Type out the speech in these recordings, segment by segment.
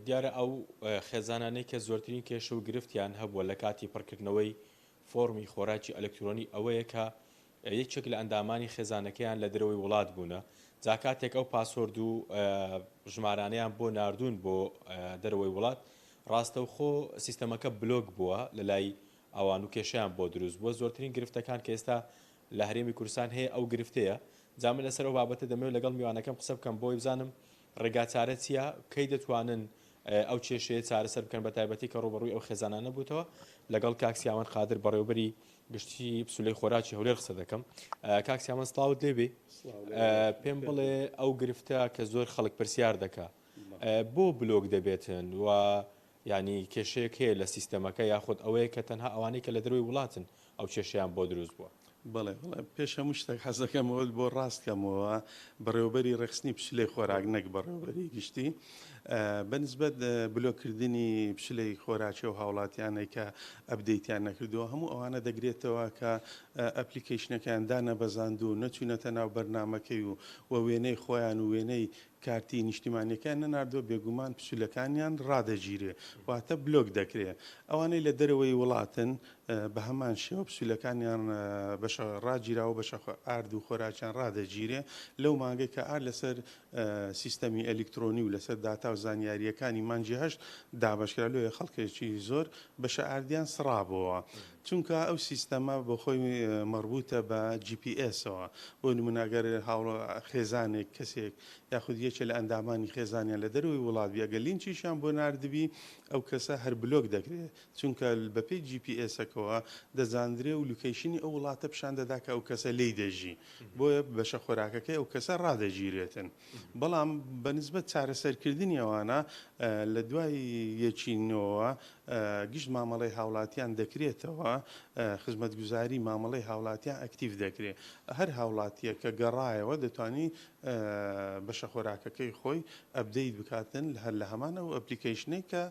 دیارە ئەو خێزانانەی کە زۆرترین کێشە و گرفتیان هەبووە لە کاتی پڕکردنەوەی فۆڕمی خۆراکی ئەلکترۆنی ئەوەیە کە یەکێک لە ئەندامانی خێزانەکەیان لە دەرەوەی وڵات بوونە جا کاتێک ئەو پاسۆرد و ژمارانەیان بۆ ناردوون بۆ دەرەوەی وڵات ڕاستەوخۆ سیستەمەکە بلۆک بووە لە لای ئەوان و کێشەیان بۆ دروست بووە زۆرترین گرفتەکان کە ئێستا لە هەرێمی کوردستان هەیە ئەو گرفتەیە جا من لەسەر ئەو بابەتە دەمەوێت لەگەڵ میوانەکەم قسە بکەم بۆی بزانم ڕێگاچارە چییە؟ کەی دەتوانن ئەو کێشەیە چارەسەر بکەن بەتایبەتی کە ڕووبەڕووی ئەو خێزانانە بووتەوە؟ لەگەڵ کاک سیاوەند قادر بەڕێوەبەری گشتی پسولەی خۆراکی هەولێر قسە دەکەم. کاک سیاوەند سڵاوت لێبێ. پێم بڵێ ئەو گرفتە کە زۆر خەڵک پرسیار دەکا بۆ بلۆک دەبێتن و یانی کێشەیەک هەیە لە سیستەمەکە یاخود ئەوەیە کە تەنها ئەوانەی کە لە دەرەوەی وڵاتن ئەو کێشەیان بۆ دروست بووە؟ بەڵێ بەڵێ پێش هەموو شتێک حەز دەکەم ئەوەت بۆ ڕاست کەمەوە بەڕێوەبەری ڕێکخستنی پشیلەی خۆراک نەک بەڕێوەبەری گشتی بە نسبەت بلۆککردنی پشیلەی خۆراکی ئەو هاوڵاتیانەی کە update یان نەکردووە هەموو ئەوانە دەگرێتەوە کە application ەکەیان دانەبەزاندووە و نەچوونەتە ناو بەرنامەکەی و و وێنەی خۆیان و وێنەی کارتی نیشتیمانیەکەیان نەناردووە بێگومان پسولەکانیان ڕادەگیرێ واتە بلۆک دەکرێ ئەوانەی لە دەرەوەی وڵاتن بەهەمان شێوە پسولەکانیان بەشە ڕاگیراوە بەشە ئارد و خۆراکیان ڕادەگیرێ لەو مانگەی کە ئارد لەسەر سیستەمی ئەلیکترۆنی و لەسەر داتا و زانیاریەکانی مانگی هەشت دابەشکرا لۆیە خەڵکێکی زۆر بەشە ئاردیان سڕابۆوە چونکە ئەو سیستەمە بۆ خۆی مەڕبوتە بە جی پی ئێسەوە، بۆ نمونە گەر هاوڵ خێزانێک کەسێک یاخود یەکێ لە ئەندامانی خێزانیان لە دەرەوەی وڵات بی ئەگەر لینکیشیان بۆ ناردبی ئەو کەسە هەر بلۆک دەکرێ چونکە بە پێی جی پی ئێسەکەوە دەزاندرێ و location ی ئەو وڵاتە پیشان دەدا کە ئەو کەسە لێی دەژی بۆیە بەشە خۆراکەکەی ئەو کەسە ڕادەگیرێتن بەڵام بە نسبەت چارەسەرکردنی ئەوانە لە دوای یەکی نۆوە گشت مامەڵەی هاوڵاتیان دەکرێتەوە، خزمەتگوزاری مامەڵەی هاوڵاتیان ئەکتیڤ دەکرێت، هەر هاوڵاتییەک کە گەڕایەوە دەتوانی بەشە خۆراکەکەی خۆی update بکاتن هەر لە هەمان ئەو application ەی کە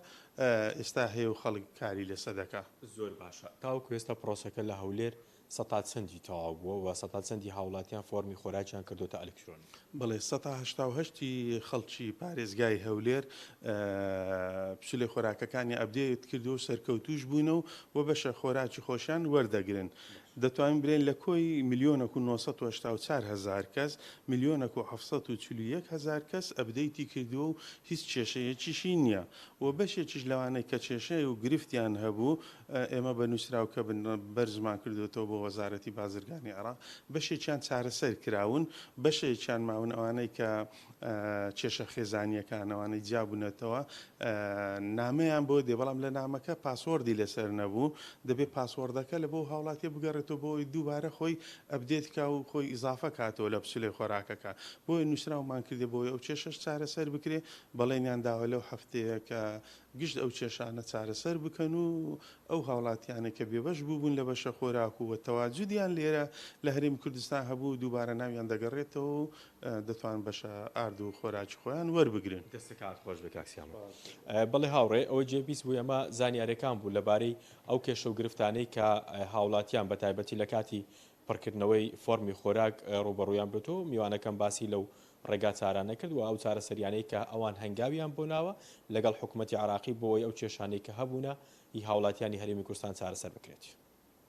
ئێستا هەیە و خەڵک کاری لەسە دەکا. زۆر باشە تاوەکو ئێستا پرۆسەکە لە هەولێر سەتا چەندی تەواو بووە و سەتا چەندی هاوڵاتیان فۆرمی خۆراکیان کردۆتە ئەلکترۆنی؟ بەڵێ 80% ی خەڵکی پارێزگای هەولێر پسولەی خۆراکەکانیان update کردووە و سەرکەوتووش بوونە و و بەشە خۆراکی خۆشیان وەردەگرن. دەتوانین بلێین لە کۆی ملیۆنەک و 984 هەزار کەس، ملیۆنەک و 741 هەزار کەس update ی کردووە و هیچ کێشەیەکیشی نییە و بەشێکیش لەوانەی کە کێشەی و گرفتیان هەبوو ئێمە بە نووسراو کە بەرزمان کردووەتەوە بۆ وەزارەتی بازرگانی عێراق، بەشێکیان چارەسەر کراون، بەشێکیان ماون ئەوانەی کە کێشە خێزانییەکان، ئەوانەی جیابوونەتەوە نامەیان بۆ دێ، بەڵام لە نامەکە password ی لەسەر نەبوو، دەبێ password ەکە لە بۆ هاوڵاتیە بگەڕێتەوە بۆ ئەوەی دووبارە خۆی update کا و خۆی ئیزافە کاتەوە لە پسولەی خۆراکەکە، بۆیە نووسراومان کردێ بۆ ئەوەی ئەو کێشەش چارەسەر بکرێ، بەڵێنیان داوە لەو هەفتەیە کە گشت ئەو کێشانە چارەسەر بکەن و ئەو هاوڵاتیانەی کە بێبەش بووبوون لە بەشە خۆراک و تەواجودیان لێرە لە هەرێمی کوردستان هەبوو دووبارە ناویان دەگەڕێتەوە و دەتوانن بەشە ئارد و خۆراکی خۆیان وەربگرن. دەستەکانت خۆش بێت کاک سیامەک. بەڵێ هاوڕێ ئەوەی جێ بیست بوو ئەمە زانیاریەکان بوو لەبارەی ئەو کێشە و گرفتانەی کە هاوڵاتیان بە تایبەتی لە کاتی پڕکردنەوەی فۆرمی خۆراک ڕووبەڕوویان بێتەوە میوانەکەم باسی لەو ڕێگا چارانە کرد و ئەو چارەسەریانەی کە ئەوان هەنگاویان بۆ ناوە لەگەڵ حکومەتی عێراقی بۆ ئەوەی ئەو کێشانەی کە هەبوونە هی هاوڵاتیانی هەرێمی کوردستان چارەسەر بکرێت.